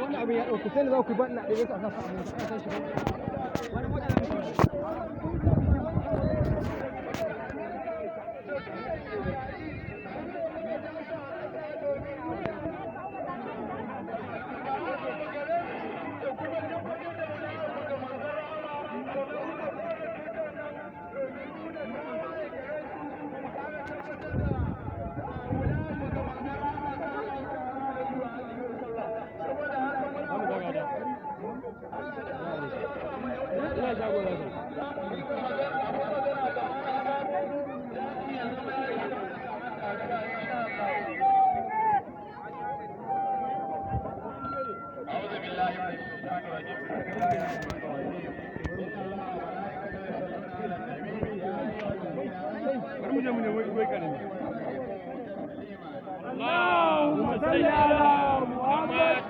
Wannan abin ya ɗauku sai da za ku ba ina ɗaya su a sa su a mota, ana tashi ba. Wani mota na mutum. Ina shago na shi. أعوذ بالله من الشيطان الرجيم. بسم الله الرحمن الرحيم. إن الله وملائكته يصلون على النبي يا أيها الذين Bari mu je mu nemi wai karami. اللهم صل على محمد.